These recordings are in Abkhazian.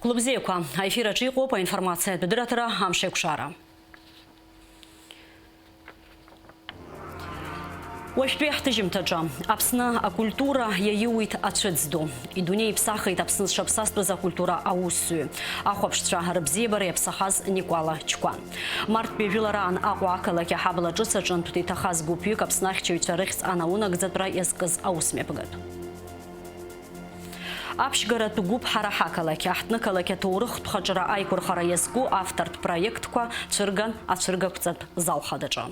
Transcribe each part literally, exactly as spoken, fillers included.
Лыбзиақәа, аефир аҿы иҟоуп аинформациатә дырраҭара «Амшеикәшара». Уажәтәи ҳҭыжьымҭаҿы, Аԥсны акультура иаиуит ацәыӡ ду. Идунеи иԥсахит Аԥсны зҽаԥсазтәыз акультура аусзуҩы, ахәаԥшцәа рыбзиабара иаԥсахаз Никәала Чкәан. Марттәи жәылараан Аҟәа ақалақь аҳабла ҿыц аҿынтә иҭахаз гәыԥҩык Аԥсны ахьчаҩцәа рыхьӡ анаунагӡатәра иазкыз аусмҩаԥгатә. Аԥшьгаратә гәыԥ ҳара ҳақалақь, аҳҭнықалақь аҭоурыхтә хаҿра аиқәырхара иазку автортә проектқәа цәырган ацәыргақәҵатә зал хадаҿы.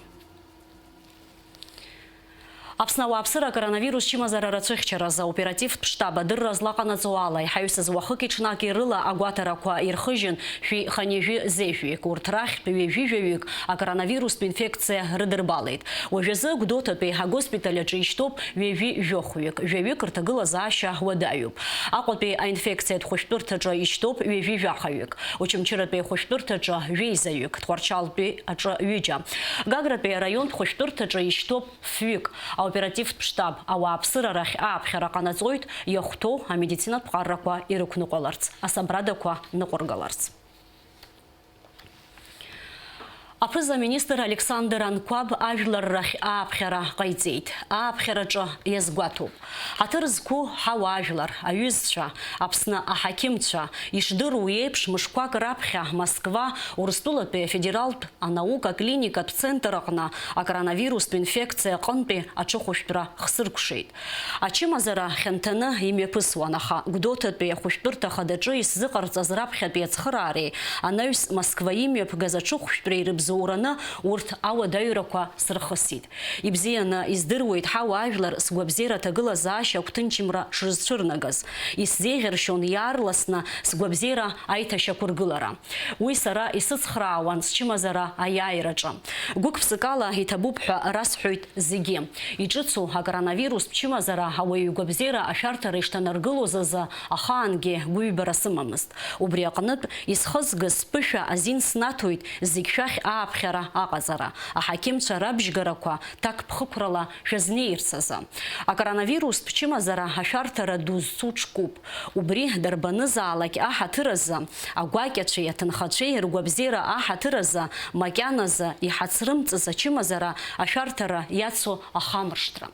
Аԥсны ауааԥсыра акоронавирус чымазара рацәыхьчаразы аоперативтә штаб адырра злаҟанаҵо ала, иҳаҩсыз уахыки-ҽнаки рыла агәаҭарақәа ирхыжьын, шәи хынҩажәи зежәҩык, урҭ рахьтә ҩажәи жәаҩык акоронавирустә инфекциа рыдырбалеит. Уажәазы Гәдоуҭатәи агоспиталь аҿы ишьҭоуп ҩажәи жәохәҩык, жәаҩык рҭагылазаашьа уадаҩуп. Аҟәатәи аинфекциатә хәышәтәырҭаҿы ишьҭоуп ҩажәи жәахаҩык, Очамчыратәи ахәышәтәырҭаҿы жәеизаҩык, Тҟәарчалтәи аҿы ҩыџьа. Гагратәи араионтә хәышәтәырҭаҿы ишьҭоуп фҩык. Аоперативтә штаб ауааԥсыра рахь ааԥхьара ҟанаҵоит, иахәҭоу амедицинатә ԥҟаррақәа ирықәныҟәаларц, асабрадақәа ныҟәыргаларц. Аԥыза-министр Александр Анқәаб ажәлар рахь ааԥхьара ҟаиҵеит. Ааԥхьараҿы иазгәаҭоуп. Ҳаҭыр зқәу ҳауаажәлар, аҩызцәа, Аԥсны аҳақьымцәа, ишдыру еиԥш, мышқәак раԥхьа Москва, Урыстәылатәи афедералтә анаука клиникатә центр аҟны акоронавирустә инфекциа аҟынтәи аҽыхәышәтәра хсыркәшеит. Ачымазара хьанҭаны имҩаԥысуан, аха Гәдоуҭатәи ахәышәтәырҭа хадаҿы исзыҟарҵаз раԥхьатәи ацхыраареи анаҩс Москва имҩаԥгаз аҽыхәшәтәреи рыбзоураны урҭ ауадаҩрақәа сырхысит. Ибзианы издыруеит ҳауаажәлар сгәабзиара аҭагылазаашьа агәҭынчымра шрызцәырнагаз. Исзеиӷьаршьон иаарласны сгәабзиара аиҭашьақәыргылара. Уи сара исыцхраауан счымазара аиааираҿы. Гәык-ԥсыкала иҭабуп ҳәа расҳәоит зегьы. Иҿыцу акоронавирустә чымазара ауаҩы игәабзиара ашәарҭара ишҭанаргылоз азы ахаангьы гәыҩбара сымамызт. Убри аҟнытә, исхызгаз сԥышәа азин снаҭоит зегь шәахь ааԥхьара аҟаҵара, аҳақьымцәа рабжьгарақәа ҭакԥхықәрала шәазнеирц азы. Акоронавирустә чымазара ашәарҭара ду зцу ҽкуп. Убри дарбанызаалак аҳаҭыр азы, агәакьацәеи аҭынхацәеи ргәабзиара аҳаҭыр азы, макьаназы иҳацрымҵыз ачымазара ашәарҭара иацу ахамыршҭра.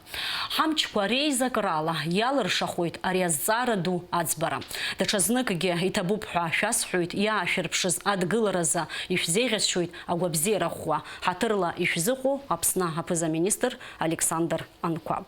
Ҳамчқәа реизакрала иалыршахоит ари азҵаара ду аӡбара. Даҽазныкгьы иҭабуп ҳәа шәасҳәоит, иаашәырԥшыз адгыларазы ишәзеиӷьасшьоит агәабзиара ӷәӷәа, ҳаҭырла ишәзыҟоу Аԥсны аԥыза-министр Александр Анқәаб.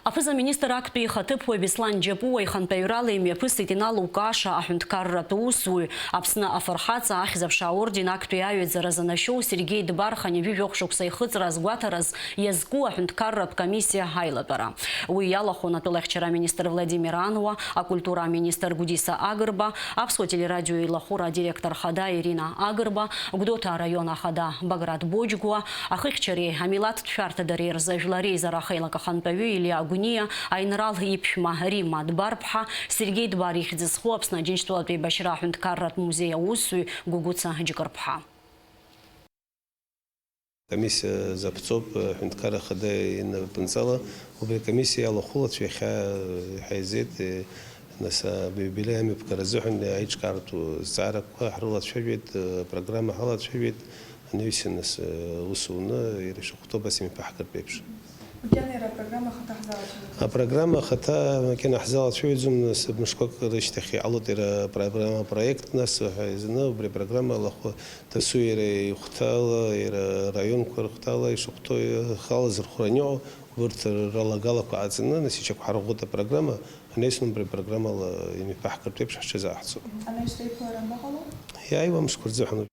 Аԥыза-министр актәи ихаҭыԥуаҩ Беслан Џьапуа ихантәаҩрала имҩаԥысит иналукааша аҳәынҭқарратә усзуҩ, Аԥсны афырхаҵа Ахьӡ-аԥша аорден актәи аҩаӡара занашьоу Сергеи Дбар хынҩажәи жәохә шықәса ихыҵра азгәаҭараз иазку аҳәынҭқарратә комиссиа аилатәара. Уи иалахәын атәылахьчара аминистр Владимир Ануа, акультура аминистр Гәдиса Агрба, Аԥсуа телерадио илахәыра адиректор хада Ирина Агрба, Гәдоуҭа араион ахада Баграт Боџьгәуа, ахыхьчареи амилаҭтә шәарҭадареи рзы жәлар реизара ахеилак ахантәаҩы Илиа Гәниа, аинрал иԥшәма Римма Дбар-ԥҳа, Сергеи Дбар ихьӡ зху Аԥсны Аџьынџьтәылатә еибашьра аҳәынҭқарратә музеи аусзуҩ Гәыгәыца Џьыкырԥҳа. Комиссиа заԥҵоуп, аҳәынҭқарра ахада инапынҵала. Убри акомиссиа иалахәылацәа иахьа иҳаизеит, нас, абиубилеи амҩаԥгара азыҳәан аиҿкаартә зҵаарақәа ҳрылацәажәеит, апрограмма ҳалацәажәеит, анаҩсан, нас, аус уны, иара ишахәҭоу абас имҩаԥаҳгартә еиԥш. Макьана иара апрограмма ахаҭа ҳзалацәажәаӡом. Апрограмма ахаҭа макьана ҳзалацәажәаӡом, нас, мышқәак рышьҭахь иҟалоит иара апрограмма апроект, нас, ҳәа изаны, убри апрограмма алахәы Дасу иара ихәҭала, иара араионқәа рыхәҭала ишахәҭоу, ихала зырхәра аниҟоу, урҭ ралагалақәа ҟаҵаны, нас иҽақәҳарӷәӷәоит апрограмма, анаҩсан убри апрограммала имҩаԥаҳгартә еиԥш ҳҽазааҳҵоит. Анаҩстәи аиԥылара анбаҟало? Иааиуа амшқәа рзыҳәан.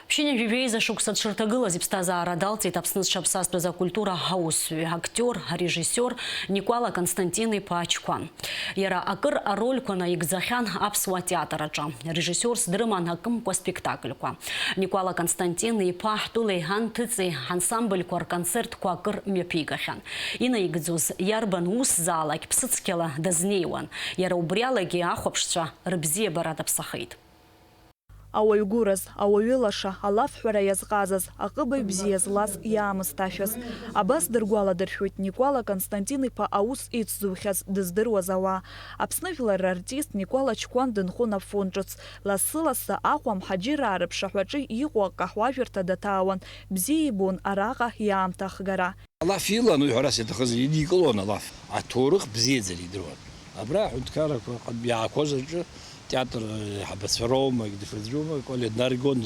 Ԥшьынҩажәи жәеиза шықәса дшырҭагылаз иԥсҭазаара далҵит Аԥсны зҽаԥсазтәыз акультура аусзуҩ, актиор, арежиссиор Никәала Константин-иԥа Чкәан. Иара акыр арольқәа наигӡахьан аԥсуа театр аҿы. Режиссиорс дрыман акымкәа спектакльқәа. Никәала Константин-иԥа ҳтәылеи анҭыҵи ҳансамбльқәа рконцертқәа акыр мҩаԥигахьан. Инаигӡоз иарбан усзаалак ԥсыцқьала дазнеиуан. Иара убриалагьы ахәаԥшцәа рыбзиабара даԥсахеит. Ауаҩ гәыраз, ауаҩы лаша, алафҳәара иазҟазаз, аҟыбаҩ бзиа злаз, иаамысҭашәаз. Абас дыргәаладыршәоит Никәала Константин-иԥа аус ицзухьаз дыздыруаз ауаа. Аԥсны жәлар рартист Никәала Чқәан дынхон Афон ҿыц. Лассы-лассы Аҟәа амҳаџьыраа рыԥшаҳәаҿы иҟоу акаҳуажәырҭа даҭаауан, бзиа ибон араҟа иаамҭа ахгара. Алаф илан уи, ҳәарас иаҭахыз, идикылон алаф. Аҭоурых бзиаӡара идыруан. Абра аҳәынҭқаррақәа ҟантә иаақәаз аҿы театр еиҳабацәа роума, егьдыфаӡәума, Коля днаргон,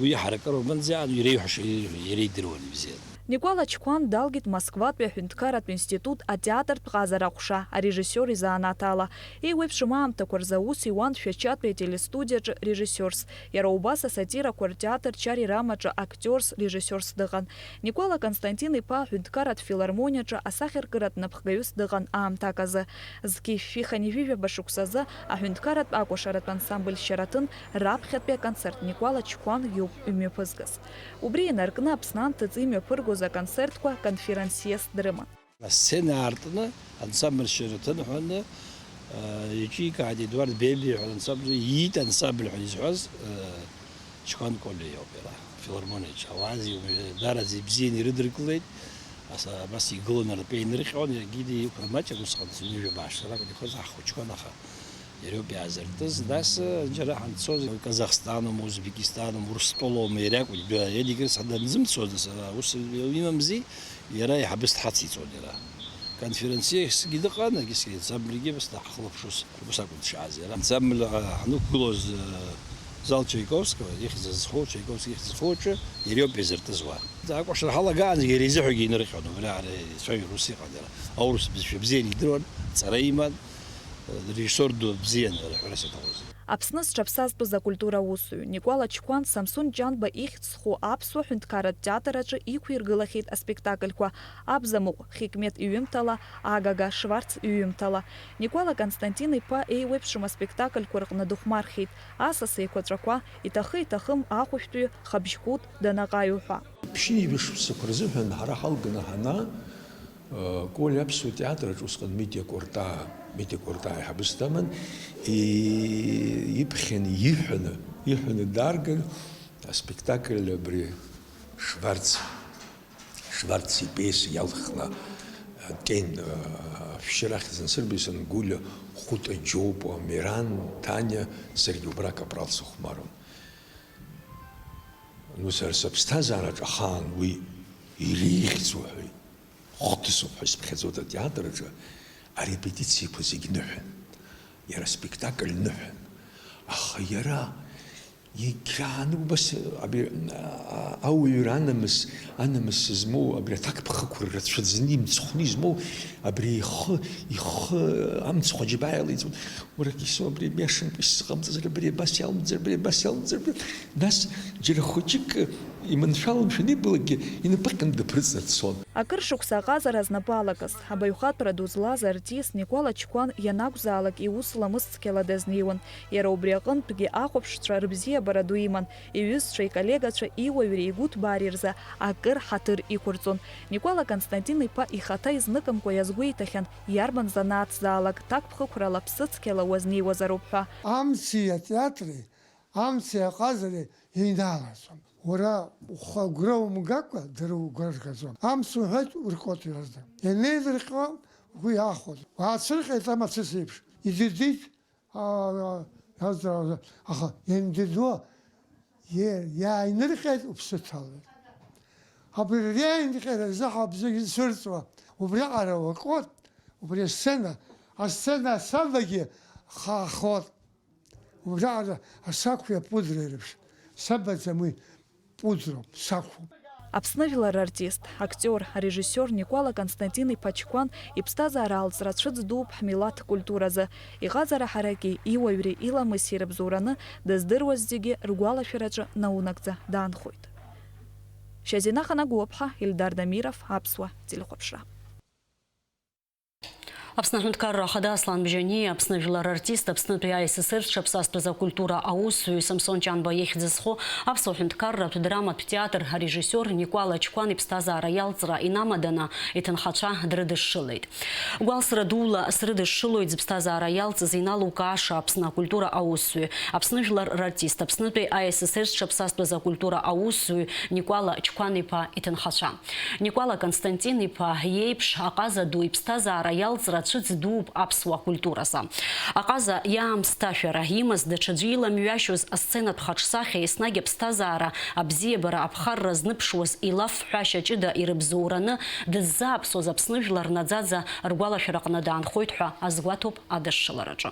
уи ҳаракыра уманӡа иреиҳәаша иара идыруан ибзиан. Никәала Чқәан далгеит Москватәи аҳәынҭқарратә институт атеатртә ҟазара аҟәша арежиссиор изанааҭ ала. Еиуеиԥшым аамҭақәа рзы аус иуан Шәачатәи ателестудиаҿы режиссиорс. Иара убас асатирақәа ртеатр Чари Рамаҿы актиорс, режиссиорс дыҟан. Никәала Константин-иԥа аҳәынҭқарратә филармониаҿы асахьаркыратә напхгаҩыс дыҟан аамҭак азы. Зқьи шәи хынҩажәи жәаба шықәсазы аҳәынҭқарратә акәашаратә ансамбль Шьараҭын раԥхьатәи аконцерт Никәала Чқәан иоуп имҩаԥызгаз. Убри инаркны Аԥсны анҭыҵ имҩаԥыргоз аконцертқәа конферансиес дрыман. Асцена аартны ансамбль Шьараҭын ҳәа аны, э, иҿикааит Едуард Бебиа ҳәа ансамбль, иит ансамбль ҳәа изҳәаз, э, Чқәан Колиа иоуп иара, филармониаҿы. Ауаа зегьы даараӡа ибзианы ирыдыркылеит. Ас-, абас игыланы ртәы инырҟьон, иаргьы иқәра маҷын, усҟан ҩажәа баашрак ихыз ахәыҷқәан, аха иара иоуп иаазыртыз. Нас, э, џьара ҳанцоз, Казахстаном, Узбекистаном, Урыстәылоума, иара иакәын, ҩба, иара егьырҭ данзымцоз, нас, ус имамзи, иара еиҳабыс дҳациҵон иара. Конферансиесгьы дыҟан, егьысгьы ансамбльгьы абас даҳхылаԥшуаз, убас акәын дшааз иара. Ансамбль, а, ҳанықәгылоз, а, зал Чайковского, ихьӡ зхоу, Чайковски ихьӡ зхоу аҿы иара иоуп иазыртыз уа. Акәашара ҳалагаанӡа иара изыҳәагьы инырҟьон, убри аара ицәажәар ус иҟан иара. Аурыс бызшәа бзианы идыруан, ҵара иман, режиссиор ду бзиан иара, ҳәарас иаҭахузеи. Аԥсны зҽаԥсазтәыз акультура аусзуҩ Никәала Чқәан Самсон Ҷанба ихьӡ зху аԥсуа ҳәынҭқарратә театр аҿы иқәиргылахьеит аспектакльқәа Абзамыҟә Хикмет иҩымҭала, Агага Шварц иҩымҭала. Никәала Константин-иԥа еиуеиԥшым аспектакльқәа рҟны дыхәмархьеит, Асас еиқәаҵәақәа, Иҭахы-иҭахым ахәышәтәҩы Хабжькәыт Данаҟаиу ҳәа. Ԥшьынҩажәа шықәсақәа рзыҳәан ҳара ҳалганы ҳанаа, Коле аԥсуа театр аҿы усҟан Митиа Кәыртаа, Митиа Кәыртаа аиҳабыс даман, и-, иԥхьан иҳәаны, иҳәаны даарган, аспектакль абри Шварц, Шварц ипиеса иалхны, Тен, ашәшьыра ахьӡ ансырбеи, Сангәылиа, Хәыта Џьопуа, Меран, Ҭаниа, саргьы убра акапрал сыхәмаруан. Ну, сара сыԥсҭазаараҿ ахаан уи иреиӷьӡоу ҳәа, хҭысуп ҳәа исыԥхьаӡоит атеатр аҿы арепетициақәа зегь ныҳәан, иара аспектакль ныҳәан. Аха иара иагьааны убас абри, а, ауаҩра анамыс, анамыс змоу, абри аҭакԥхықәра рацәаӡаны имцхәны измоу, абри ихы, ихы амцхә аџьабаа иалеиҵон. Уара, Кьысо, абри биашамкәа исзыҟамҵазар, абри абас иалымҵыр, абри абас иалымҵыр, абри. Нас џьара хәыҷык иманшәаламшәан иблакгьы инапы ҟьан дыԥрыҵны дцон. Акыр шықәса аҟазара знапы алакыз, абаҩхатәра ду злаз артист Никәала Чқәан ианакәзаалак иус ламыс цқьала дазнеиуан. Иара убри аҟынтәгьы ахәаԥшцәа рыбзиабара ду иман, иҩызцәа, иколлегацәа иуаҩреи игәыҭбаареи рзы акыр ҳаҭыр иқәырҵон. Никәала Константин-иԥа ихаҭа изныкымкәа иазгәеиҭахьан, иарбан занааҭзаалак ҭакԥхықәрала ԥсыцқьала уазнеиуазароуп ҳәа. Амци атеатри, амци аҟазареи еинаалаӡом. Уара ухы агәра умгакәа, дара угәра ргаӡом. Амц уҳәоит, урҟьоит иаразнак. Ианеилырҟьо, угәы иаахәоит. Уаацәырҟьеит амацәыс еиԥш. Идырдит, аа, иаздыруазар. Аха иандыдуа, Е, иааинырҟьеит, уԥсы ҭалоит. Абри реинҟьара азы ҳабзагьы цәырҵуа, убриаҟара уаҟоит, убри асцена, асцена асабагьы хаахот. Убриаҟара асақәеи апудреи реиԥш, сабаӡам уи, пудроуп, сақәуп. Аԥсны жәлар рартист, актиор, арежиссиор Никәала Константин-иԥа Чқәан иԥсҭазаара алҵра цәыӡ дууп ҳмилаҭ культуразы. Иҟазара ҳараки, иуаҩреи иламыси рыбзоураны дыздыруаз зегьы ргәалашәараҿы наунагӡа даанхоит. Шьазина Ханагәлаԥҳа, Ильдар Дамиров, Аԥсуа телехәаԥшра. Аԥсны аҳәынҭқарра ахада Аслан Бжьаниа, Аԥсны жәлар артист, Аԥснытәи А С С Р зҽаԥсазтәыз акультура аусзуҩ Самсон Ҷанба ихьӡ зху аԥсуа ҳәынҭқарратә драматә театр арежиссиор Никәала Чқәан иԥсҭазаара иалҵра инамаданы иҭынхацәа дрыдышшылеит. Гәалсра дула срыдышшылоит зыԥсҭазаара иалҵыз иналукааша Аԥсны акультура аусзуҩ, Аԥсны жәлар рартист, Аԥснытәи А С С Р зҽаԥсазтәыз акультура аусзуҩ Никәала Чқәан-иԥа иҭынхацәа. Никәала Константин-иԥа иеиԥш аҟаза ду иԥсҭазаара иалҵра цәыӡ дууп аԥсуа культуразы. Аҟаза иаамсҭашәара имаз, даҽаӡәы иламҩашьоз асценатә хаҿсахьа, еснагь аԥсҭазаара, абзиабара, аԥхарра зныбшуаз илафҳәашьа ҷыда ирыбзоураны дыззааԥсоз Аԥсны жәлар наӡаӡа ргәалашәараҟны даанхоит ҳәа азгәаҭоуп адышшылараҿы.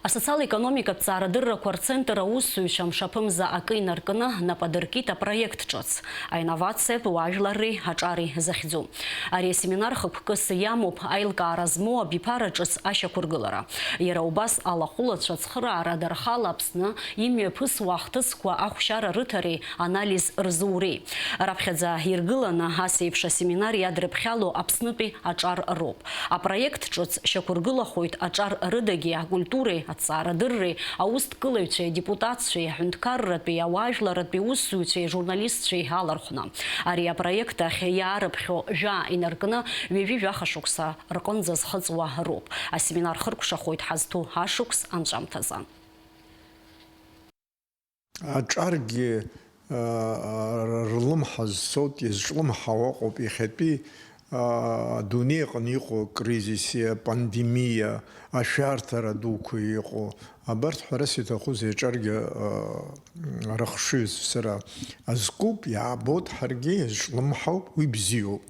Асоциал-економикатә ҵаарадыррақәа рцентр аусзуҩцәа мшаԥымза акы инаркны нап адыркит апроект ҿыц, аинновациатә уаажәларреи аҿареи захьӡу. Ари асеминар хықәкыс иамоуп аилкаара змоу абиԥара ҿыц ашьақәыргылара. Иара убас алахәылацәа ацхыраара дархала Аԥсны имҩаԥысуа ахҭысқәа ахәшьара рыҭареи анализ рзуреи. Раԥхьаӡа иргыланы ас еиԥш асеминар иадрыԥхьало Аԥснытәи аҿар роуп. Апроект ҿыц шьақәыргылахоит аҿар рыдагьы, акультуреи, аҭҵаарадырреи, аусҭкылаҩцәеи, адепутатцәеи, аҳәынҭқарратәи, ауаажәларратәи усзуҩцәеи, ажурналистцәеи алархәны. Ари апроект ахь иаарыԥхьо жәа инаркны, ҩажәи жәаха шықәса рҟынӡа зхыҵуа роуп. Асеминар хыркәшахоит ҳазҭоу ашықәс анҵәамҭазы. Аҿаргьы, аа, рлымҳа зцоит, иазҿлымҳау ыҟоуп иахьатәи, аа, адунеи аҟны иҟоу акризиси, апандемиа, ашәарҭара дуқәа иҟоу. Абарҭ, ҳәарас иҭахузеи, аҿаргьы, аа, рыхшыҩзцара азкуп, иаабоит, ҳаргьы иазҿлымҳауп, уи бзиоуп.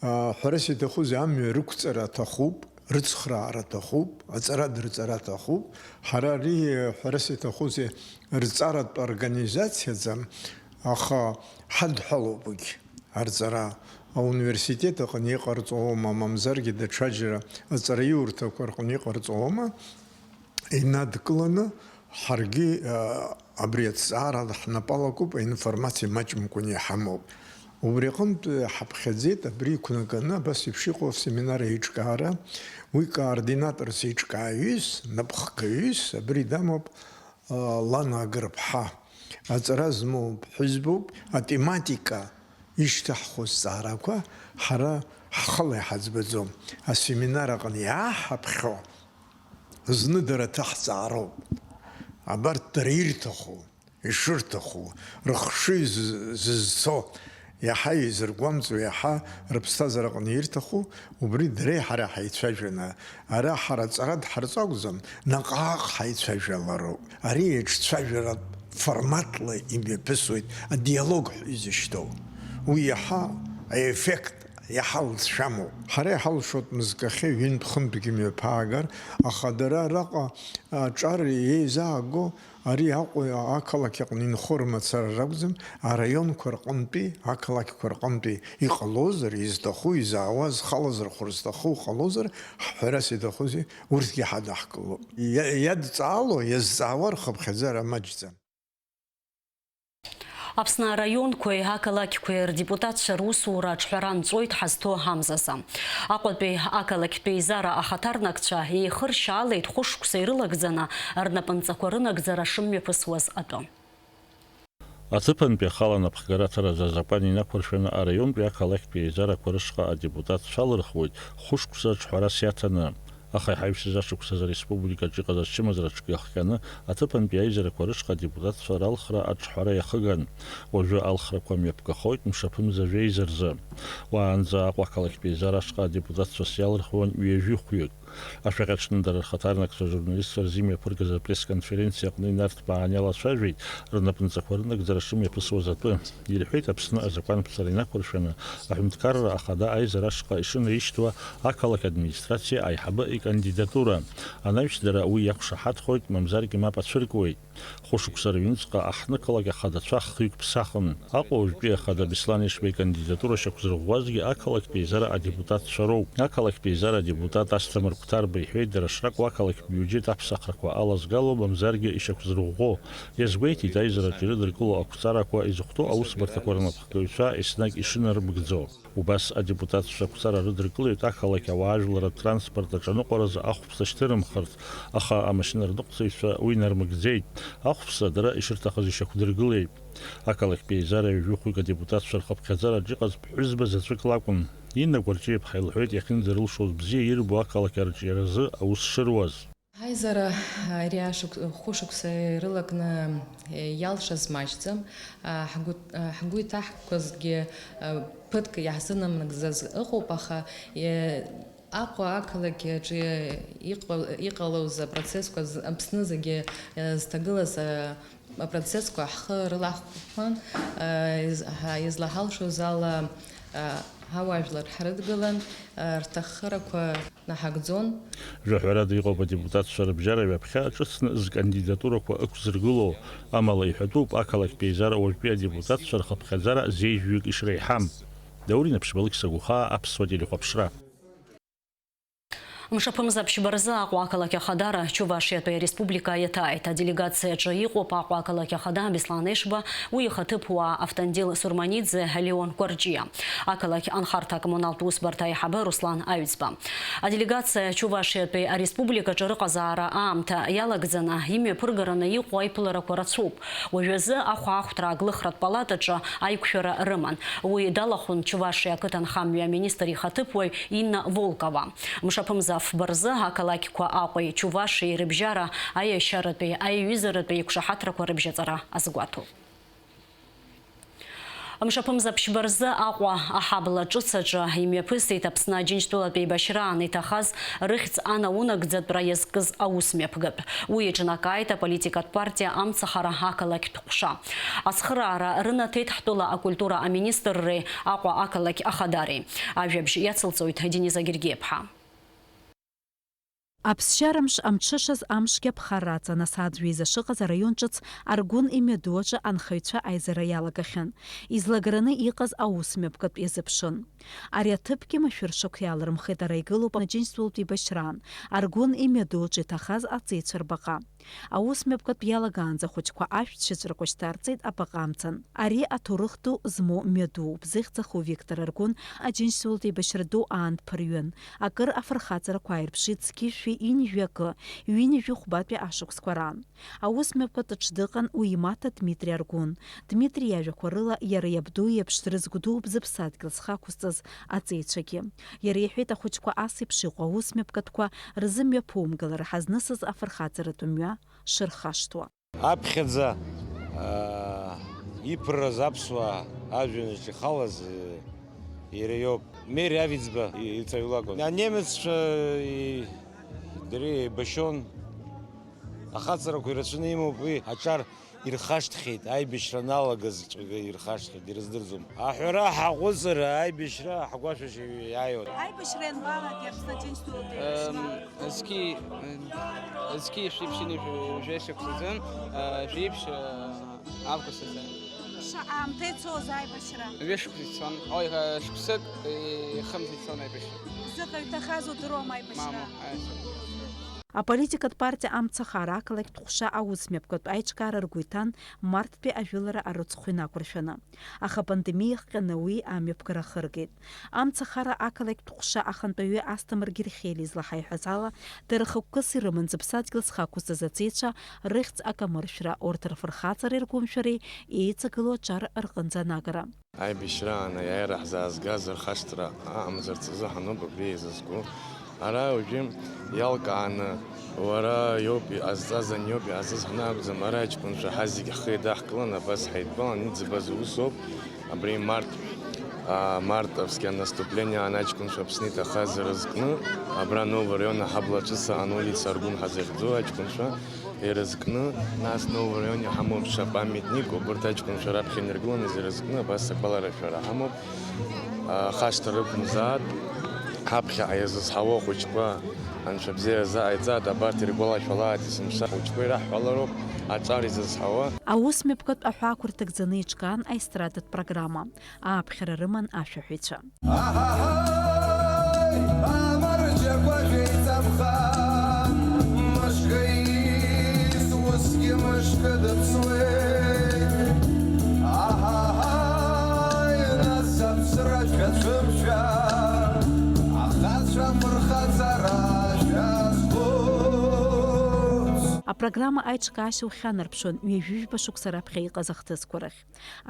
Аа, ҳәарас иҭахузеи, амҩа рықәҵара аҭахуп, рыцхраара аҭахуп, аҵара дырҵара аҭахуп. Ҳара ари, ҳәарас иҭахузеи, рҵаратә организациаӡам, аха ҳадҳәалоуп уигь арҵара. Ауниверситет аҟны иҟарҵома, мамзаргьы даҽаџьара аҵараиурҭақәа рҟны иҟарҵома, инадкыланы ҳаргьы, а, абри аҭҵаара ҳнапы алакуп, аинформациа маҷымкәан иҳамоуп. Убри аҟынтә ҳаԥхьаӡеит, абри иқәнаганы абас еиԥш иҟоу асеминар еиҿкаара, уи координаторс еиҿкааҩыс, напхгаҩыс, абри дамоуп, а, Лана Агрыԥҳа. Аҵара змоу ԥҳәызбоуп, атематика ишьҭаҳхуа зҵаарақәа ҳара ҳхала иҳаӡбаӡом. Асеминар аҟны иааҳаԥхьо зны дара ҭаҳҵаароуп. Абарҭ дара ирҭаху, ишырҭаху, рыхшыҩ з-, зызцо, иаҳа изыргәамҵуа, иаҳа рыԥсҭазаараҟны ирҭаху, убри дареи ҳареи ҳаицәажәаны, ара ҳара аҵара дҳарҵо акәӡам, наҟ-ааҟ ҳаицәажәалароуп. Ари еиҿцәажәаратә форматла имҩаԥысуеит, адиалог ҳәа изышьҭоу. Уи иаҳа аеффект иаҳа лҵшәамоуп. Ҳара иҳалшоит мызкахьы ҩынтә-хынтәгьы мҩаԥаагар, аха дара араҟа аҿар еизааго, ари Аҟәа ақалақь аҟны инхо рмацара ракәӡам, араионқәа рҟынтәи, ақалақьқәа рҟынтәи иҟалозар, изҭаху, изаауа, зхалазырхәыр зҭаху ҟалозар, ҳҳәарас иҭахузеи, урҭгьы ҳадаҳкылоит. Иа-, иадҵаало, иазҵаауа рхыԥхьаӡара маҷӡам. Аԥсны араионқәеи ақалақьқәеи рдепутатцәа русура аҿҳәара нҵәоит ҳазҭо амзазы. Аҟәатәи ақалақьтә еизара ахаҭарнакцәа еихыршьаалеит хәышықәса ирылагӡаны рнапынҵақәа рынагӡара шымҩаԥысуаз атәы. Аҭыԥантәи ахала анапхгара аҭаразы азакәан инақәыршәаны араионтәи ақалақьтәи еизарақәа рышҟа адепутатцәа алырхуеит хәышықәса аҿҳәарас иаҭаны. Аха иҳаҩсыз ашықәсазы ареспубликаҿы иҟаз ачымазара аҽкы иахҟьаны, аҭыԥантәи аизарақәа рышҟа адепутатцәа ралхра аҿҳәара иахыган. Уажәы алхрақәа мҩаԥгахоит мшаԥымза жәеиза рзы. Уаанӡа Аҟәа ақалақьтә еизара ашҟа адепутатцәас иалырхуан ҩажәи хәҩык. Ашәаҟь аҽны дара рхаҭарнакцәа ажурналистцәа рзы имҩаԥыргаз апресс-конференциа аҟны инарҭбааны иалацәажәеит рнапынҵақәа рынагӡара шымҩаԥысуаз атәы. Ирҳәеит, Аԥсны азакәанԥҵара инақәыршәаны, аҳәынҭқарра ахада аизара ашҟа ишынаишьҭуа ақалақь администрациа аиҳабы икандидатура. Анаҩс дара уи иақәшаҳаҭхоит, мамзаргьы мап ацәыркуеит. Хәышықәса рыҩнуҵҟа аҳҭнықалақь ахадацәа хҩык ԥсахын. Аҟәа уажәтәи ахада Беслан Ешба икандидатура шьақәзырӷәӷәазгьы ақалақьтә еизара адепутатцәа роуп. Ақалақьтә еизара адепутат Асҭамыр Ҭарба иҳәеит, дара шракәу ақалақьтә биуџьет аԥсахрақәа алазгало, мамзаргьы ишьақәзырӷәӷәо. Иазгәеиҭеит, аизараҿы ирыдыркыло ақәҵарақәа изыхәҭоу аусбарҭақәа рнапхгаҩцәа еснагь ишынармыгӡо. Убас адепутатцәа ақәҵара рыдыркылеит ақалақь ауаажәларратә транспорт аҿаныҟәаразы ахәԥса шьҭырымхырц, аха амашьынарныҟәцаҩцәа уи нармыгӡеит. Ахәԥса дара ишырҭахыз ишьақәдыргылеит. Ақалақьтә еизара ҩажәи хәҩык адепутатцәа рхыԥхьаӡараҿ иҟаз ԥҳәызба заҵәык лакәын. Инна Гәарҷиаԥҳа илҳәеит, иахьынӡарылшоз бзиа ирбо ақалақь арҿиаразы аус шыруаз. Ҳаизара ари ашықә-, хәышықәса ирылакны, е, иалшаз маҷӡам. А, ҳгәы, а, ҳгәы иҭаҳкқәазгьы, а, ԥыҭк иаҳзынамыгӡаз ыҟоуп, аха, е, Аҟәа ақалақь аҿы иҟа-, иҟалоз апроцессқәа з-, Аԥсны зегьы, е, зҭагылаз, а, апроцессқәа ҳхы рылаҳхәан, а, из-, ҳа-, излаҳалшоз ала, а, ҳауаажәлар ҳрыдгылан, а, рҭаххарақәа наҳагӡон. Жәаҳәарада иҟоуп адепутатцәа рыбжьара ҩаԥхьа ҿыцны зкандидатурақәа ықәзыргыло, амала иҳәатәуп ақалақьтә еизара уажәтәи адепутатцәа рхыԥхьаӡара зеижәҩык ишреиҳам. Даур Инаԥшьба, Алықьса Гәхаа, Аԥсуа телехәаԥшра. Мшаԥымза ԥшьба рзы Аҟәа ақалақь ахадара Чувашиатәи ареспублика иаҭааит. Аделегациаҿы иҟоуп Аҟәа ақалақь ахада Беслан Ешба, уи ихаҭыԥуаа Автандил Сурманиӡе, Леон Кәарҷиа, ақалақь анхарҭа-коммуналтә усбарҭа аиҳабы Руслан Аҩӡба. Аделегациа Чувашиатәи ареспубликаҿы рыҟазаара аамҭа иалагӡаны имҩаԥыргараны иҟоу аиԥыларақәа рацәоуп. Уажәазы ахәаахәҭра аглыхратә палатаҿы аиқәшәара рыман. Уи далахәын Чувашиа ақыҭанхамҩа аминистр ихаҭыԥуаҩ Инна Волкова. Мшаԥымза фба рзы ақалақьқәа Аҟәеи Чувашиеи рыбжьара аиашьаратәи, аиҩызаратәи еиқәшаҳаҭрақәа рыбжьаҵара азгәаҭоуп. Мшаԥымза ԥшьба рзы Аҟәа аҳабла ҿыц аҿы имҩаԥысит Аԥсны Аџьынџьтәылатә еибашьраан иҭахаз рыхьӡ анаунагӡатәра иазкыз аусмҩаԥгатә. Уи иҿнакааит аполитикатә партиа Амцахара ақалақьтә ҟәша. Ацхыраара рынаҭеит ҳтәыла акультура аминистрреи Аҟәа ақалақь ахадареи. Ажәабжь иацылҵоит Дениза Гергиаԥҳа. Аԥсшьарамш амҽышаз амшгьы аԥхарра аҵан асааҭ жәеиза шыҟаз араион ҿыц Аргәын имҩаду аҿы анхаҩцәа аизара иалагахьан. Излагараны иҟаз аусмҩаԥгатә иазыԥшын. Ари аҭыԥгьы машәыршақә иаларымхеит, ара игылоуп Аџьынџьтәылатә еибашьраан, Аргәын имҩаду аҿы иҭахаз аҵеицәа рбаҟа. Аус мҩаԥгатә иалагаанӡа ахәыҷқәа ашәҭ шьаҵәрақәа шьҭарҵеит абаҟа амцан. Ари аҭоурых ду змоу мҩадууп, зыхьӡ аху Виктор Аргәын Аџьынџьтәылатә еибашьра ду аан дԥырҩын. Акыр афырхаҵарақәа ааирԥшит зқьи жәшәи ҩынҩажәи акы, ҩынҩажәи хәбатәи ашықәсқәа раан. Аус мҩаԥгатә аҿы дыҟан уи имаҭа Дмитри Аргәын. Дмитри иажәақәа рыла, иара иабду иеиԥш дрызгәдууп зыԥсадгьыл зхы ақәызҵаз аҵеицәагьы. Иара иҳәеит, ахәыҷқәа ас еиԥш иҟоу аус мҩаԥгатәқәа рзымҩаԥумгалара ҳазнысыз афырхаҵаратә мҩа шырхашҭуа. Аԥхьаӡа, аа, иԥырраз аԥсуаа ажәҩанаҿ ихалаз, э, иара иоуп. Мери Авиӡба и-, иҵаҩ лакәын. Анемеццәа, и-, дара еибашьон. Ахаҵарақәа ирацәаны имоуп уи аҿар. Ирхашҭхьеит, аибашьра аналагаз ҵәҟьа ирхашҭхьеит, ирыздырӡом. Аҳәара ҳаҟәыҵыр, аибашьра ҳгәашәашьа иааиуан. Аибашьра ианбалак, Аԥсны Аџьынџьтәылатәи Эм, еибашьра? Зқьи, зқьи шәиԥшьыни жәа-, жәа шықәсазы, э, жәиԥшь, э, август азы. Шаҟа аамҭа ицоз аибашьра? Ҩышықәса ицон. Ой, э, шықәсык, э, хымз ицон аибашьра. Зыҟаҩ ҭахаз удыруама аибашьра? Мамоу, аиаша. Аполитикатә партиа Амцахара ақалақьтә ҟәша аус мҩаԥгатә аиҿкаара ргәы иҭан марттәи ажәылара арыцхә инақәыршәаны. Аха апандемиа иахҟьаны уи амҩаԥгара ахыргеит. Амцахара ақалақьтә ҟәша ахантәаҩы Асҭамыр Герхелиа излаҳаиҳәаз ала, дара хықәкыс ирыман зыԥсадгьыл зхы ақәызҵаз аҵеицәа рыхьӡ акамыршәра, урҭ рфырхаҵареи ргәымшәареи еиҵагылоу аҿар рҟынӡа анагара. Аибашьраан аиааира ҳзаазгаз рхашҭра аамзарц азы ҳануп абри еизызго. Ара уажәы иалкааны, уара иоуп иҟазҵаз, ани иоуп иҟазҵаз ҳәа акәӡам, ара аҷкәынцәа ҳазегь ҳхы еидаҳкыланы абас ҳаидтәалан иӡбаз усоуп. Абри март, а, мартовское наступление аҷкәынцәа Аԥсны иҭахаз ирызкны, абра Новый район аҳабла ҿыц аан улица Аргәын ҳазыхьӡу аҷкәынцәа ирызкны, нас Новый район иҳамоуп ԥшьа памятник, убырҭ аҷкәынцәа раԥхьа инаргыланы ирызкны, абас агәаларшәара ҳамоуп. Ахашҭра рықәымзаат, ҳаԥхьаҟа иазызҳауа ахәыҷқәа анцәа бзиа рзааиҵааит, абарҭ иргәалашәалааит есымша ахәыҷқәа ираҳҳәалароуп аҿар изызҳауа. Аус мҩаԥгатә аҳәаақәа рҭагӡаны иҿкаан аестрадатә программа. Ааԥхьара рыман ашәаҳәаҩцәа. Аҳаҳаи, амарџьақәа шәеиҵамхы Кыдыԥсуеит, аҳаҳаи, нас аԥсрацәа цәымшәа, ахацәа фырхаҵара шәазхәыц. Апрограмма аиҿкаашьа ухьанарԥшуан ҩажәижәба шықәса раԥхьа иҟаз ахҭысқәа рахь.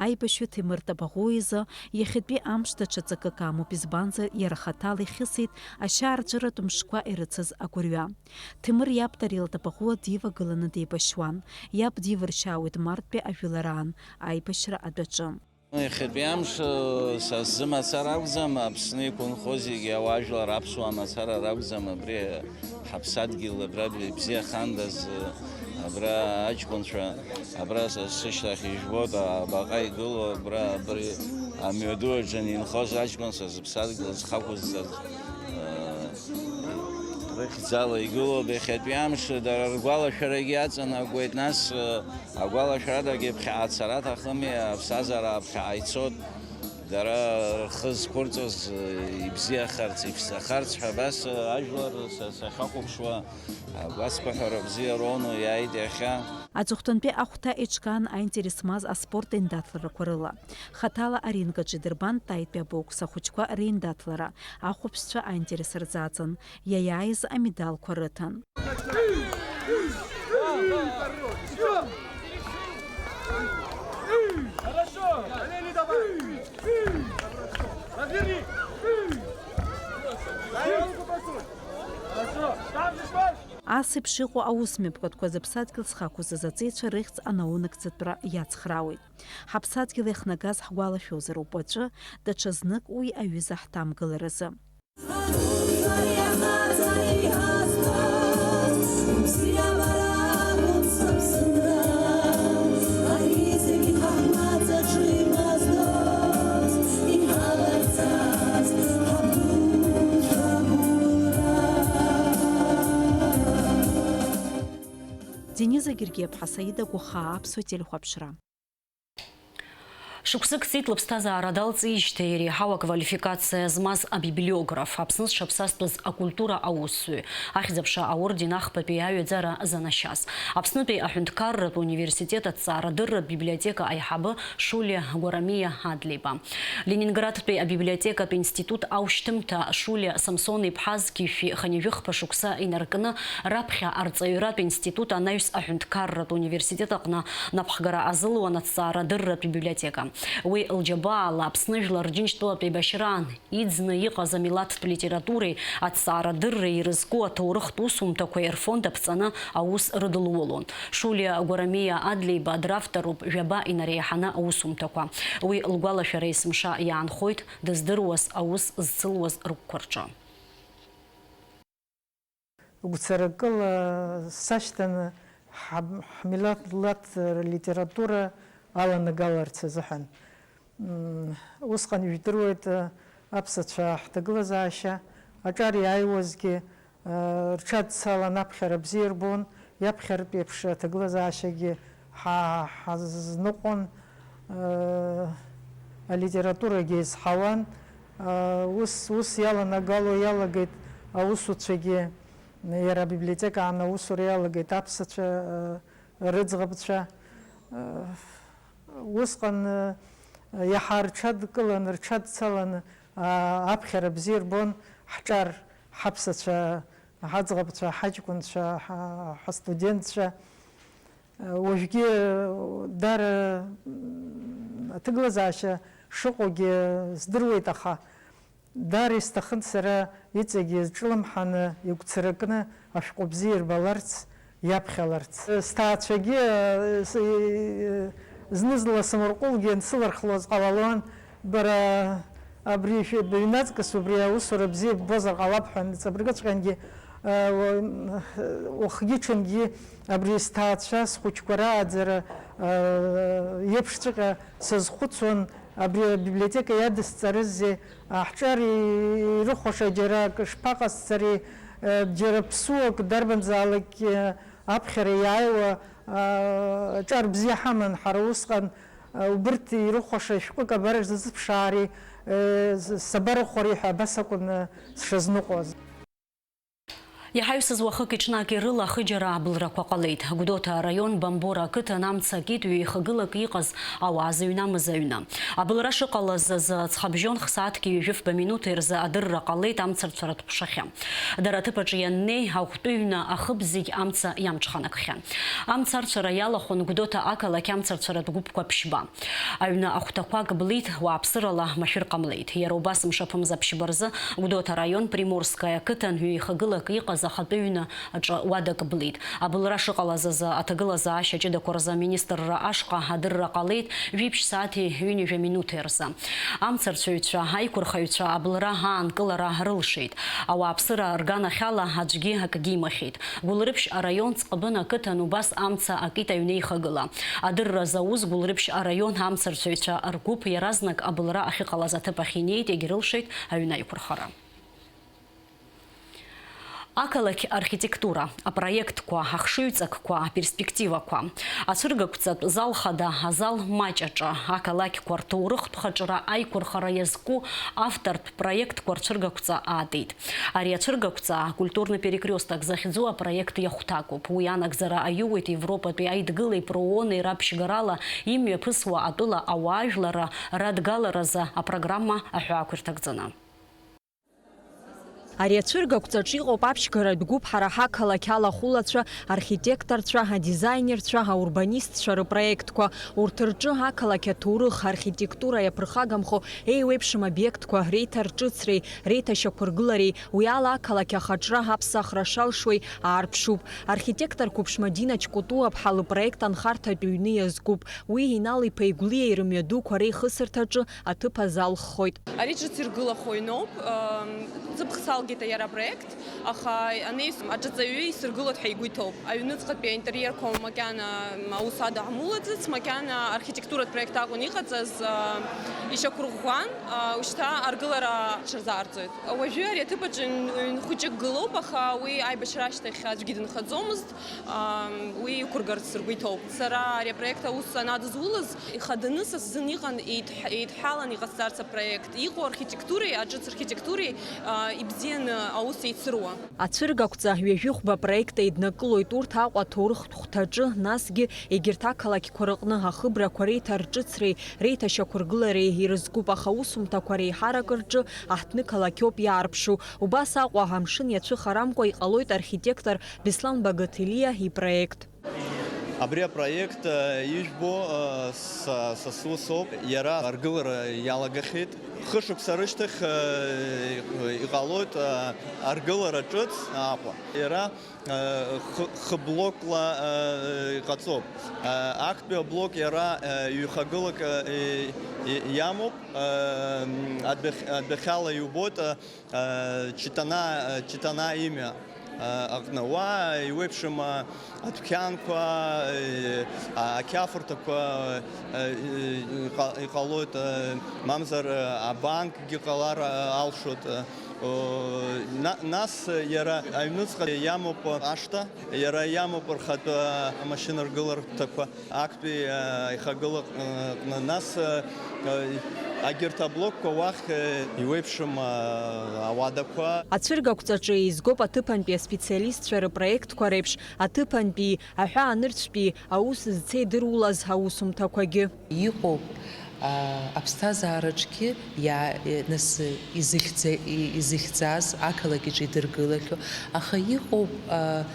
Аибашьҩы Ҭемыр Табаӷәуа изы иахьатәи амш даҽа ҵакык амоуп, избанзар, иара хаҭала ихьысит ашьаарҵәыратә мшқәа ирыцыз агәырҩа. Ҭемыр иаб Тариал Табаӷәуа дивагыланы деибашьуан. Иаб дивыршьаауеит марттәи ажәылараан, аибашьра адәаҿы. Иахьатәи амш, э, са сзы мацара акәӡам, Аԥсны иқәынхо зегьы ауаажәлар аԥсуаа мацара ракәӡам, абри ҳаԥсадгьыл абра бзиахандаз, э, абра аҷкәынцәа, абра са сышьҭахь ижәбоит, абаҟа игылоу, абра, абри амҩаду аҿы инхоз аҷкәын са сыԥсадгьыл зхақәызҵаз, э, рыхьӡала игылоуп. Иахьатәи амш дара ргәалашәарагьы аҵанакуеит, нас, э, агәалашәарадагьы ԥхьаҟа цара аҭахыми, аԥсҭазаара ԥхьаҟа ицоит, дара рхы зқәырҵоз, э, ибзиахарц, иԥсахарц ҳәа абас, э, ажәлар са сахьахәаԥшуа, агәацԥыҳәара бзиа роуны иааит иахьа. Аҵыхәтәантәи ахәҭа еиҿкаан аинтерес змаз аспорт аиндаҭларақәа рыла. Хаҭала аринг аҿы идырбан Таитәи абокс ахәыҷқәа реиндаҭлара, ахәаԥшцәа аинтерес рзаҵан, иаиааиз амедалқәа рыҭан. Хорошо! Разверни! Дай руку посунь! Хорошо! Там же шпаль! Ас еиԥш иҟоу аусмҩаԥгатәқәа зыԥсадгьыл зхақәыз азаҵеицәа рыхьӡ анаунагӡатәра иацхраауеит. Ҳаԥсадгьыл иахнагаз ҳгәалашәозароуп уаҵәы, даҽазнык уи аҩыза ҳҭамгыларазы. Дениза Гергиаԥҳа, Саида Гәахаа, Аԥсуа телехәаԥшра. Шықәсык ҵит лыԥсҭазаара далҵижьҭеи иреиҳау аквалификациа змаз абиблиограф, Аԥсны зҽаԥсазтәыз акультура аусзуҩ, Ахьӡ-аԥша аорден ахԥатәи аҩаӡара занашьаз, Аԥснытәи аҳәынҭқарратә университет аҭҵаарадырратә библиотека аиҳабы Шулиа Гәарамиа Адлеиба, Ленинградтәи абиблиотекатә институт аушьҭымҭа Шулиа Самсон-иԥҳа зқьи жәшәи хынҩажәи хԥа шықәса инаркны, раԥхьа арҵаҩратә институт анаҩс аҳәынҭқарратә университет аҟны напхгара азылуан аҭҵаарадырратә библиотека. Уи лџьабаала Аԥсны Жәлар Рџьынџьтәылатә еибашьраан иӡны иҟаз амилаҭтә литературеи аҭҵаарадырреи ирызку аҭоурыхтә усумҭақәеи рфонд аԥҵаны аус рыдылулон. Шулиа Гәарамиа Адлеиба дравторуп жәаба инареиҳаны аусумҭақәа. Уи лгәалашәара есымша иаанхоит дыздыруаз аус зцылуаз рыгәқәа рҿы. Гәцаракыла сашьҭан ҳаб-, ҳмилаҭ лаҭ литература аланагаларц азыҳәан. М, усҟан ижәдыруеит, аԥсацәа ҳҭагылазаашьа аҿар иааиуазгьы, рҽадцалан аԥхьара бзиа рбон, иаԥхьартә еиԥш аҭагылазаашьагьы ҳа-, ҳазныҟәон, алитературагьы еизҳауан. Ус, ус иаланагало иалагеит аусуцәагьы, иара абиблиотекаан аусура иалагеит аԥсацәа, рыӡӷабцәа. Усҟан, иаҳа рҽадкылан, рҽадцалан, аԥхьара бзиа рбон ҳҿар, ҳаԥсацәа, ҳаӡӷабцәа, ҳаҷкәынцәа, ҳа-, ҳастудентцәа. Уажәгьы дара, м, аҭагылазаашьа шыҟоугьы здыруеит, аха дара исҭахын сара иҵегьы зҿлымҳаны, игәцаракны ашәҟәы бзиа ирбаларц, иаԥхьаларц. Сҭаацәагьы, э, с-, э, зны-зынла самырҟәылгьы ансылархлоз ҟалалон, бара абри шәы-, быҩнаҵкыс убри аусура бзиа ббозар ҟалап ҳәа, ҵабыргыҵәҟьангьы, э, уа-, м, уахгьы-ҽынгьы абри сҭаацәа, схәыҷқәа рааӡара, э, еиԥшҵәҟьа сазхәыцуан, абри абиблиотека иадысҵарызеи, а, ҳҿар и-, ирыхәаша џьара акы шԥаҟасҵари, э, џьара ԥсуак дарбанзаалакь, э, аԥхьара иааиуа, а, ҿар бзиа ҳаман ҳара усҟан, а, убырҭ ирыхәаша шәҟәык абар рзыԥшаари, э, з-, сабарыхәари ҳәа абас акәын, э, сшазныҟәоз. Иҳаҩсыз уахыки-ҽнаки рыла ахыџьара абылрақәа ҟалеит. Гәдоуҭа араион Бамбора ақыҭан амца акит ҩеихагылак иҟаз ауаа зыҩнамыз аҩны. Абылра шыҟалаз азы аҵхабжьон хсааҭки ҩажәи фба минуҭи рзы адырра ҟалеит амцарцәаратә ҟәшахьы. Дара аҭыԥаҿы ианнеи, ахәтәы ҩны ахыб зегь амца иамҽханакхьан. Амцарцәара иалахәын Гәдоуҭа ақалақь амцарцәаратә гәыԥқәа ԥшьба. Аҩны ахәҭақәак блит, уааԥсырала машәыр ҟамлеит. Иара убас мшаԥымза ԥшьба рзы Гәдоуҭа араион Приморское ақыҭан ҩеихагылак иҟаз ахатәы ҩны аҿы уадак блит. Абылра шыҟалаз азы аҭагылазаашьа ҷыдақәа рзы аминистрра ашҟа адырра ҟалеит, жәиԥшь сааҭи ҩынҩажәа минуҭи рзы. Амцарцәаҩцәа, аиқәырхаҩцәа абылра аанкылара рылшеит. Ауааԥсыра рганахьала аӡәгьы акгьы имахьеит. Гәылрыԥшь араион Ҵҟыбын ақыҭан убас амца акит аҩнеихагыла. Адырра зауз Гәылрыԥшь араион амцарцәаҩцәа ргәыԥ иаразнак абылра ахьыҟалаз аҭыԥ ахь инеит, егьрылшеит аҩны аиқәырхара. Ақалақь архитектура, апроектқәа, ахшыҩҵакқәа, аперспективақәа. Ацәыргақәҵатә зал хада, азал маҷ аҿы, ақалақьқәа рҭоурыхтә хаҿра аиқәырхара иазку автортә проектқәа рцәыргақәҵа аатит. Ари ацәыргақәҵа акультурный перекресток захьӡу апроект иахәҭакуп. Уи анагӡара аиуеит Европатәи аидгылеи проонеи раԥшьгарала имҩаԥысуа атәыла ауаажәларра радгаларазы апрограмма аҳәаақәа ирҭагӡаны. Ари ацәыргақәҵаҿ иҟоуп аԥшьгаратә гәыԥ ҳара ҳақалақь алахәылацәа, архитекторцәа, адизаинерцәа, аурбанистцәа рыпроектқәа. Урҭ рҿы ақалақь аҭоурых, архитектура иаԥырхагамхо еиуеиԥшым обиектқәа реиҭарҿыцреи реиҭашьақәыргылареи, уи ала ақалақь ахаҿра аԥсахра шалшуеи аарԥшуп. Архитектор қәыԥш Мадина Чкутуаԥҳа лыпроект анхарҭатә ҩны иазкуп. Уи Инал-иԥа Игәлиа ирымҩадуқәа реихысырҭаҿы аҭыԥ азалххоит. Ари ҿыц иргылахо ҩноуп. Ам, ҵыԥх салгеит иара апроект, аха анаҩс аҿыҵаҩы исыргылоит ҳәа игәы иҭоуп. Аҩныҵҟатәи аинтериерқәа макьана аус адаҳмулаӡац, макьана архитектуратә проект акәын иҟаҵаз, а, ишьақәырӷәӷәан, а, ушьҭа аргылара ҽырзаарҵоит. Уажәы ари аҭыԥ аҿы ҩн-, ҩн хәыҷык гылоуп, аха уи аибашьра ашьҭахь аӡәгьы дынхаӡомызт. Ам, уи иқәыргарц сыргәы иҭоуп. Сара ари апроект аус анадызулаз, ихаданы са сзын иҟан еидҳ-, еидҳәалан иҟасҵарц апроект. Иҟоу архитектуреи, аҿыц архитектуреи, а, ибзианы аус еицыруа. Ацәыргақәҵа ҩажәихәба апроект еиднакылоит урҭ Аҟәа аҭоурыхтә хәҭаҿы, насгьы егьырҭ ақалақьқәа рыҟны ахыбрақәа реиҭарҿыцреи реиҭашьақәыргылареи ирызкуп, аха аусумҭақәа реиҳарак рҿы аҳҭнықалақь ауп иаарԥшу. Убас Аҟәа амшын иацәыхарамкәа иҟалоит архитектор Беслан Багаҭелиа ипроект. Абри апроект, э, ижәбо, э, са, са сусоуп. Иара аргылара иалагахьеит. Хышықәса рышьҭахь, э, иҟалоит, э, аргылара ҿыц Аҟәа. Иара, э, хы-, хы-блокла, э, иҟаҵоуп. Э, актәи аблок иара, э, ҩхагылак, э, и-, и-, иамоуп. Э, адәахь-, адәахьала иубоит, э, Читана, Читана имҩа аҟны. Уа еиуеиԥшым адәқьанқәа, ақьафурҭақәа иҟа-, иҟалоит, мамзар абанкгьы ҟалар алшоит. На-, нас иара аҩныҵҟа иамоуп ашҭа, иара иамоуп рхатәы амашьынаргыларҭақәа. Актәи, а, аихагыла, а, аҟны, нас, а, а, агьырҭ аблокқәа уахь, а, иуеиԥшым, а, ауадақәа. Ацәыргақәҵаҿы еизгоуп аҭыԥантәи аспециалистцәа рыпроектқәа реиԥш, аҭыԥантәи, аҳәаанырцәтәи аус зцеидырулаз аусумҭақәагьы. Иҟоуп, а, аԥсҭазаараҿгьы иа-, нас изыхьӡа-, и-, изыхьӡаз ақалақь иҿы идыргылахьоу, аха иҟоуп, а,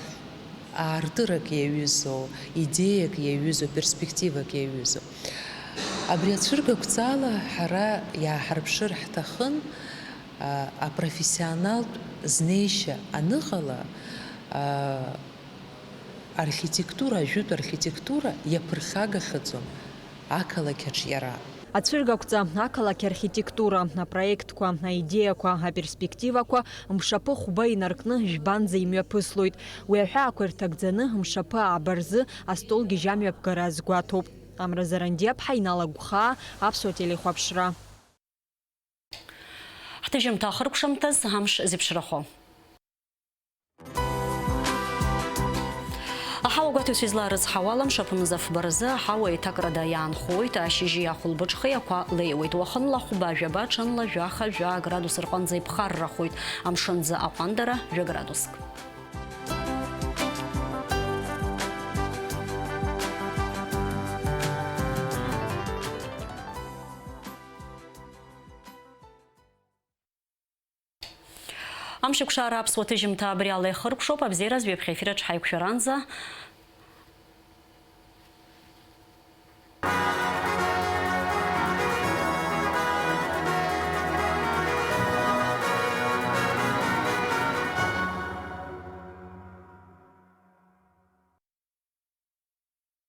аартырак иаҩызоу, идеиак иаҩызоу, перспективак иаҩызоу. Абри ацәыргақәҵала ҳара иааҳарԥшыр ҳҭахын, а, апрофессионалтә знеишьа аныҟала, а, архитектура, ажәытә архитектура иаԥырхагахьаӡом ақалақь аҿиара. Ацәыргақәҵа, ақалақь архитектура, апроектқәа, аидеиақәа, аперспективақәа мшаԥы хәба инаркны жәбанӡа имҩаԥыслоит. Уи аҳәаақәа ирҭагӡаны мшаԥы ааба рзы астолгьежь амҩаԥгара азгәаҭоуп. Амра Зарандиаԥҳа, Инал Агәхаа, Аԥсуа телехәаԥшра. Ҳҭыжьымҭа ахыркәшамҭаз амш зеиԥшрахо. Аҳауа гәаҭаҩцәа излаарыцҳауала, мшаԥымза фба рзы аҳауа еиҭакрада иаанхоит, ашьыжьи ахәылбыҽхеи ақәа леиуеит. Уахынла хәба, жәаба, ҽынла жәаха, жәаа градус рҟынӡа иԥхаррахоит, амшынӡы аҟәандара жәа градуск. Амшьыкәшара аԥсуа ҭыжьымҭа абри ала ихыркәшоуп. Абзиаразы ҩаԥхьа ефир аҿы ҳаиқәшәаранӡа